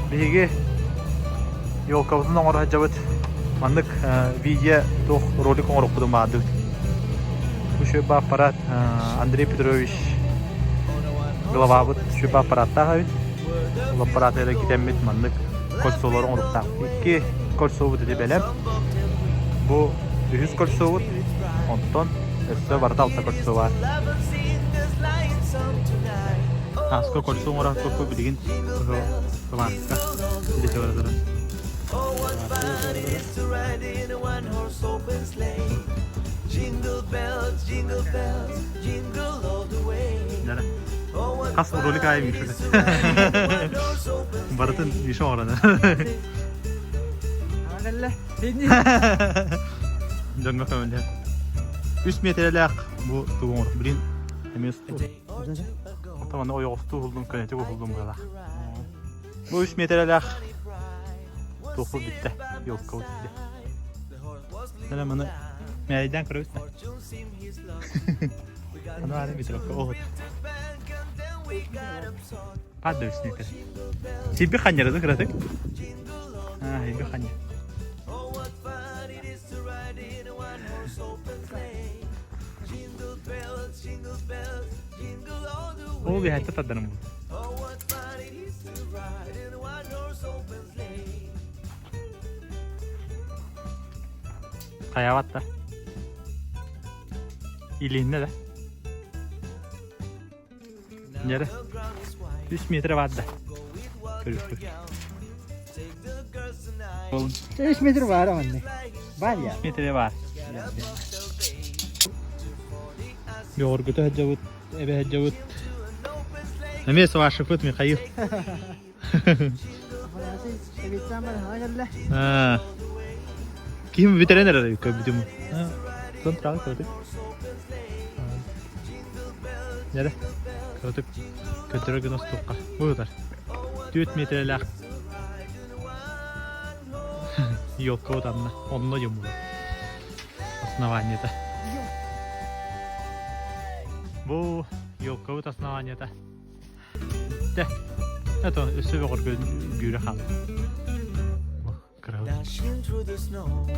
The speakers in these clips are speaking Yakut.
Биһиги елкабытын оҥоро сылдьабыт. Маннык видео туох ролик оҥоруохпутун баҕардыбыт. Бу шөбө аппарат Андрей Петрович главабыт шөбө аппараттаах эбит. Ол аппараты эрэ китэммит маннык кольцолору оҥоруохтаах. Икки кольцобут ити бэлэм. Бу үһүс кольцобут. Онтон өссө барыта алта кольцо баар. Ааска кольцо оҥорохтохпут билигин кылааска илдьэ бара турар. Хас ролик аайы Миша Барытын Миша оҥорон. Дьоҥҥо көмөлөһөр. Үс миэтэрэлээх бу тугу оҥорох билин эмиэ Оттон аны ойоҕостуу уһуллум, көнөтүк уһуллум быһалаах. Бу үс миэтэрэлээх туохпут бүттэ, елкабыт бүттэ. Эрэ маны мээрэйдээн көрөбүт да. Аны аны метровка оһут. Пад да үс метр. Сибби ханньарады кыратык. Аа, сибби ханньар. Ол биһэтте тардарым бу. Хайаабат да. Илииннэ да. Ньэрэ. Үс метр баар да. Көрүөхпүт. Үс метр баар онно. Баар я. Үс метр баар. Бөҕөргөтө сылдьабыт, эбэ сылдьабыт. Эмиэ сварщикпыт Михаил. Ким бүтэрэн эрэр көрбүтүм. Сон траҕы кыратык. Нэрэ кыратык көтөрө гына устуохха. Бу ытар. 4 метрэлээх елка вот анна. Онно дьон буолар. Основаниета. Бу елкабыт основаниета. Тэ. Это өссө бөҕөргүүрэ хаалла. Dashing through the snow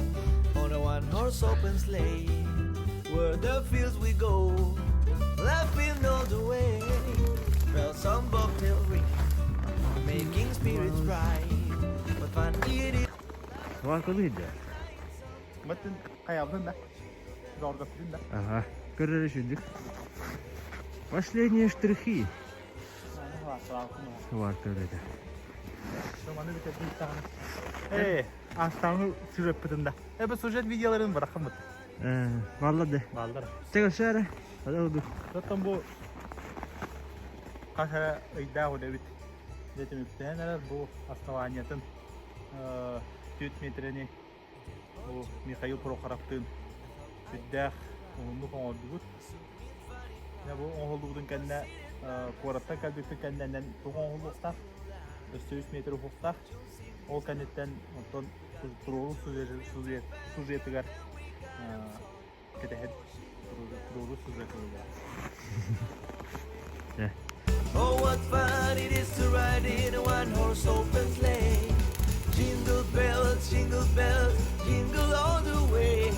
on a one-horse open sleigh. Where the fields we go, laughing all the way. Bells on bobtail ring, making spirits bright. What fun it is! Сваркалыы да. Матын хайабытын да. Зоргаппытын да. Ага. Көрөр үчүдүк. Последние штрихи. Сварка үлэтэ. Ээ, астааҥы сюжеппытын да. Э, бу сюжет видеоларын бырахаммыт. Бааллар да. Бааллар. Чэ, эрэ. Hadi Оттон бу хас эрэ ыйдаах үлэбит дьэ түмүктээн эрэр бу основаниетын 4 метрэни Бу Михаил Прохоровтыын сүрдээх уһуннук оҥордубут. Дьэ бу оҥоһуллубутун кэннэ куораттан кэлбиппит кэннэ туох оҥоһуллуохтаах? Өссө үс метр уһуохтаах. Ол кэнниттэн оттон туруору сюжетыгар кэтэһэн туруору сюжетыгар. Oh, what fun it is to ride in a one-horse open sleigh. Jingle bells, jingle bells, jingle all the way.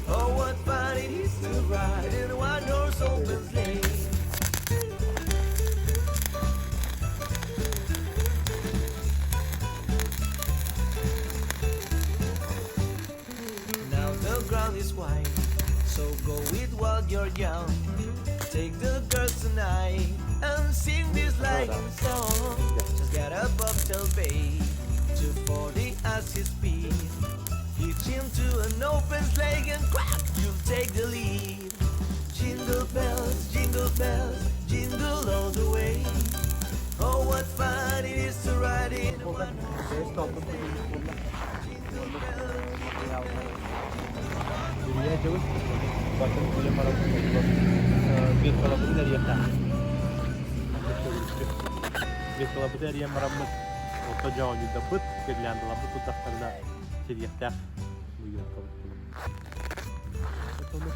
Oh, what fun it is to ride in a one-horse open sleigh. Now the ground is white, so go it while you're young. Take the girls tonight and sing this lying song. Just get a bobtail bay, 240 as his speed. Hitch him to an open sleigh and crack, you'll take the lead. Jingle bells, jingle bells, jingle all the way. Oh, what fun it is to ride in a one Веткалабыт эрийэн бараммыт орто дьоҕойдаппыт, гирляндаларбыт турдахтарына сириэхтээх бу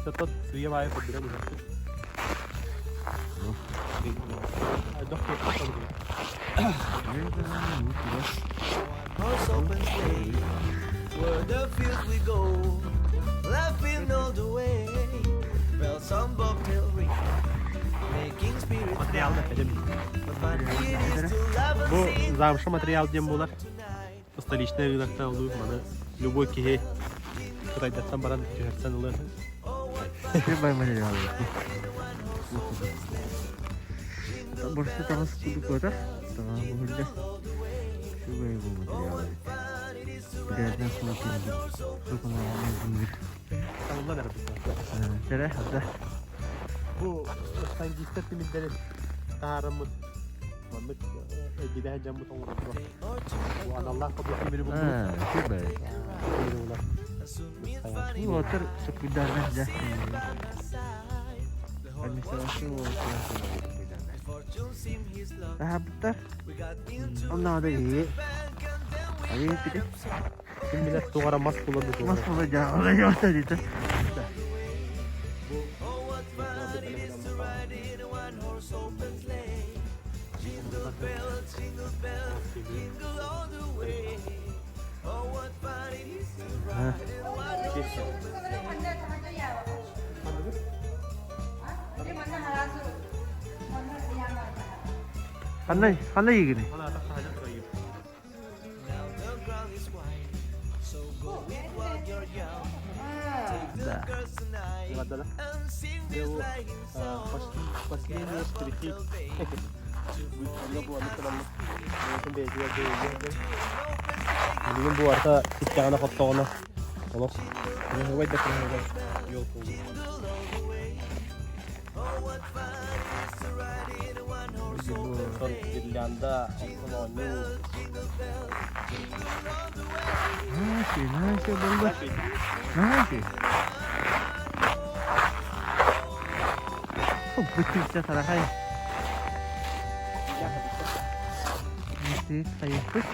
Сотот сыыйа баайы көрдөрөн иһэхпит. Horse open sleigh, where the fields we go, laughing all the way. Bells on bobtail ring, making spirits Материал bright. What fun it is to laugh and Бу sing замша материал диэн буолар. tonight. Столичная рынокта ылыы маны любой киһи Кытайдаттан баран түһэрсэн ылыан. Бай материал. Борсу таҥас курдук буолар. Таҥаһа буһурда. Үчүгэй бу материал эбит. Грязная суутун Табыллан эрэ Сэрэ, хадда. Бу стандиттар тимирдэрин таһаараммыт маннык эргидэһэ дьаммыт оҥорорго бу аналлаах курдук тимири булдубут. Үчүгэй. Тимири булар. Уотар суккуйдарынан дьэ. Администрация Таһаабыттар. Оннооҕо киһи. Айыы пити. Ким билэр туох эрэ мас булар да Мас була дьаҕала дьаҕата диэтэ. Ханна ханна игини? Да. Последние штрихи. Бүгүн бу арта ситтэҕинэ хоттоҕуна олох кыраһыабай да кыраһыабай елка гирлянда онтон оонньуу Наси, наси буолла. Наси. Бутылка тарахай. Наси, хайыппыт.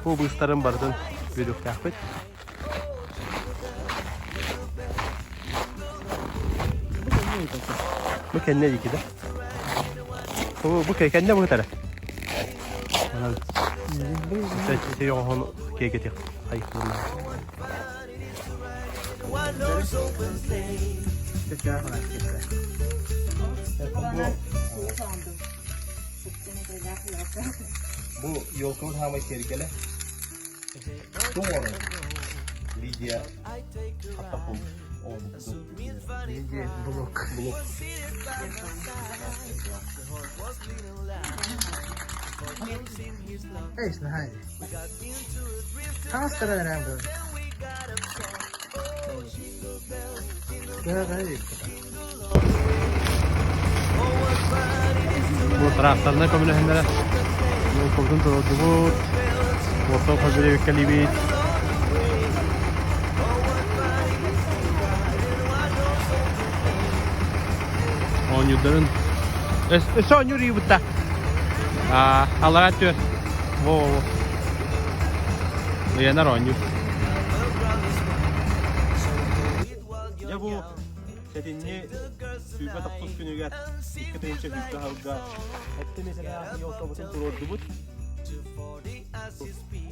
Бу быыстарын барытын бүдүктээхпит. Бу кэннэ диэки да. Бу бу кэннэ бу тара. Манан оһон киэргэтиэх хайыктыыллар. Бу елкабыт хаамай киэргэлэ. Туох Лидия Хаттапул Лидия Блок. Блок. Эй, знаю. Таҥастара эрэ бу. Бу тракторна көмөлөһөннөрө елкабытын туруордубут. Уоттан хозревикка либит. Оонньуурдарын өссө оонньуур ыйбытта. Аллараа түөр. Во-во-во. Ыйанар оонньуур. Дьэ бу сэтинньи 29 күнүгэр 2 тыһыынча сылга эттэ миэтэрэлээх елкабытын туруордубут.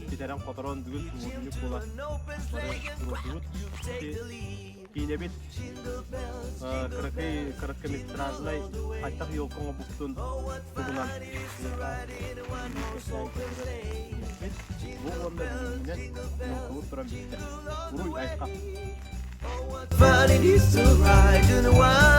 Ситэрэн-хоторон бүгүн субуотунньук буолан бары туруордубут. Киинэбит кыракый короткометражнай хайдах елка оҥорбуппутун туһунан Бу уонна бүгүҥҥүнэн елкабыт туран бүттэ. Уруй айха! Fun it is to ride in a one.